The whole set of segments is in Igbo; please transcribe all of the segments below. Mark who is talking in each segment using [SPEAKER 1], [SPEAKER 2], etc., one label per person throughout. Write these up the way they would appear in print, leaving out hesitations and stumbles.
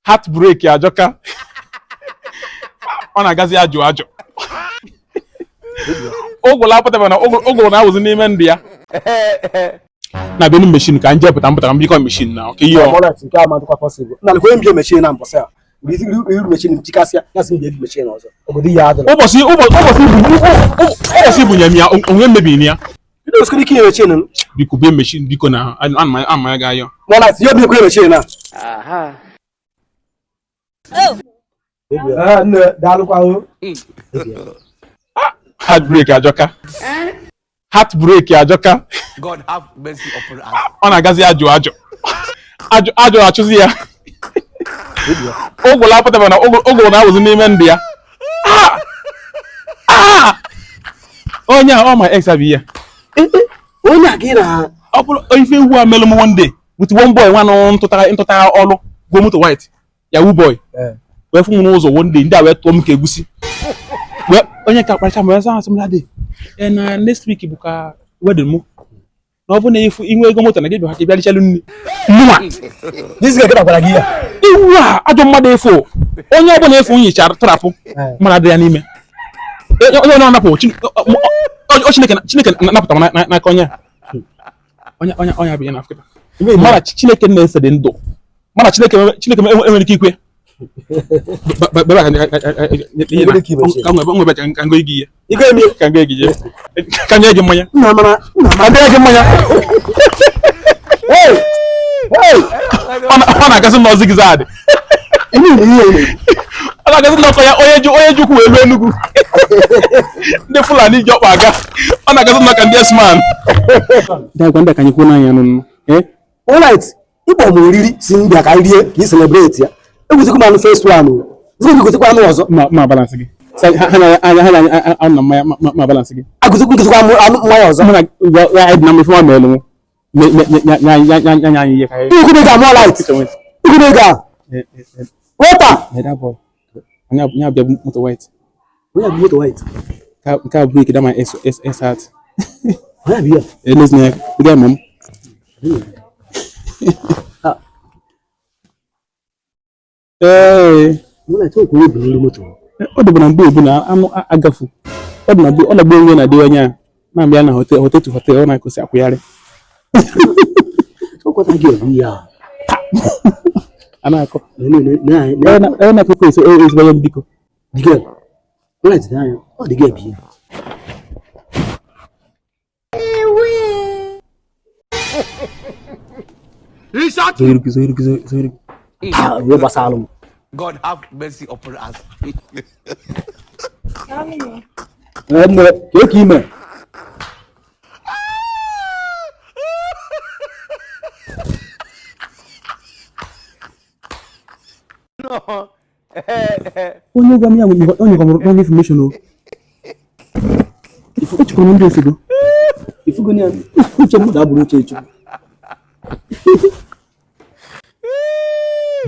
[SPEAKER 1] Heartbreak ajọka. Ọ na-agazi ajụ ajụ. Ụgụrụ apụtaba na ụgụrụ na-awụzi n'ime ndụ ya. Na benu machine ka nje pụta mpụtara mbikọ machine na ka ihe ọ.
[SPEAKER 2] Molit, nke a madịkwa possible. Na lekwe mbie machine na mbọsị a. Iru machine m tikasịa, ya sị m bịa ebi machine ọzọ. Obodo ihe adịrọ.
[SPEAKER 1] Ụbọchị ụbọchị ụbọchị ibunye m ya onwe mebiri ya.
[SPEAKER 2] Ndị osikiri ike machine m.
[SPEAKER 1] Biko bie machine biko na ana m ya ga-ayọ.
[SPEAKER 2] Molit, ihe obi ekwe machine a. Ah, nne, daalụkwa o.
[SPEAKER 1] Heartbreak ajọka. Heartbreak ajọka.
[SPEAKER 3] God have mercy upon us.
[SPEAKER 1] Ọ na-agazi ajụ ajụ. Ajụ ajụ achụzi ya. Ụgụrụ apụtaba na ụgụrụ na-awụzi n'ime ndụ ya. Ah! Ah! Onye a ọ ma ex abụ ya.
[SPEAKER 2] Onye a gị na
[SPEAKER 1] Ọ bụrụ ife ewu a melụ m one day with one boy nwa nọ ntụtara ntụtara ọlụ go moto white yahoo boy wee fụ m n'ụzọ one day ndị a wee tụọ m ka egusi wee onye ka kparịcha m wee sị asị m lade na next week bụ ka wedding mụ na ọ bụ na ịfụ inwe ego moto na gị bịa ka ị bịa nri mụnwa.
[SPEAKER 2] This guy kịta gwara gị ya.
[SPEAKER 1] Iwu a ajọ mmadụ efu onye ọbụla efu nyichara tụrapụ mmadụ adị ya n'ime onye ọ na-anapụ Chineke Chineke napụta m n'aka onye a onye onye onye abịa na Afrịka mana Chineke na-efe dị ndụ mana Chineke Chineke enwere ike ikwe ka ngo gị ihe
[SPEAKER 2] Ike emi.
[SPEAKER 1] Ka ngo gị ihe ka nye gị mmanya.
[SPEAKER 2] Nna mara, nna
[SPEAKER 1] ka
[SPEAKER 2] mara.
[SPEAKER 1] nye gị mmanya.
[SPEAKER 2] Hey! Hey!
[SPEAKER 1] Ọ na-agasị n'ọzi gị zaadị.
[SPEAKER 2] Emi na ihe eme.
[SPEAKER 1] Ọ na-agasị n'ọkọ ya onye ji onye ji ukwu wee ruo Enugu ndị Fulani ji ọkpa aga ọ na-agasị n'ọka ndị esman ndị ndị ka anyị kwuo n'anya nụ.
[SPEAKER 2] Alright, ịkpọ m oriri si m bịa ka anyị rie ka ị celebrate ya. Egwusikwa m anụ first one o. Zikwa gị gosikwa anụ ọzọ.
[SPEAKER 1] Ma balance gị ha na anya ha na anụ na mmanya ma balance gị.
[SPEAKER 2] Agụsikwa nkịtịkwa anụ anụ mmanya ọzọ.
[SPEAKER 1] Mụ na ya dị na mmefu ma melụ nye anyị ihe ka anyị
[SPEAKER 2] Ikwu ego a, Molit. Ikwu ego a. Weta.
[SPEAKER 1] Onye abịa moto white.
[SPEAKER 2] Onye bụ moto white.
[SPEAKER 1] Nke a break dama s s s heart.
[SPEAKER 2] Onye bụ ya.
[SPEAKER 1] Elezi na ya ị ma m. Ee.
[SPEAKER 2] Molit, o kwuru obi n'elu moto.
[SPEAKER 1] Ọ dịbụ na mgbe ebu na anụ agafu ọ dị na ọ na-agba onwe na dị onye a na-abịa na hotel hotel to hotel ọ na-akụsi akwụgharị.
[SPEAKER 2] Ọ kwata gị ebu ya.
[SPEAKER 1] A na-akọ
[SPEAKER 2] Na na na
[SPEAKER 1] onye na-akụkọ esi ezigbo ya biko.
[SPEAKER 2] Dike. Molit na anya, ọ dị gị ebu ya.
[SPEAKER 1] Zohiru gị zohiru gị zohiru gị.
[SPEAKER 2] Taa, ihe gbasara m.
[SPEAKER 3] God have mercy upon us.
[SPEAKER 2] Nne, ka eke ime.
[SPEAKER 1] Onye gwa m ya onye gwa m wrong information o. Echekwara m ndị osego.
[SPEAKER 2] Ifugo ya, uche mmadụ abụrụ uche Chukwu.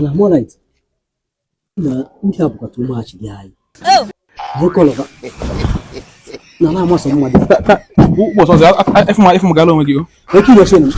[SPEAKER 2] Na Molit, na ndị a bụkwa too much dị anyị. Ihe kọlọba. Na na-amasọ mmadụ.
[SPEAKER 1] Ụbọchị ọzọ efu m gala onwe gị o.
[SPEAKER 2] Eke ime shin m.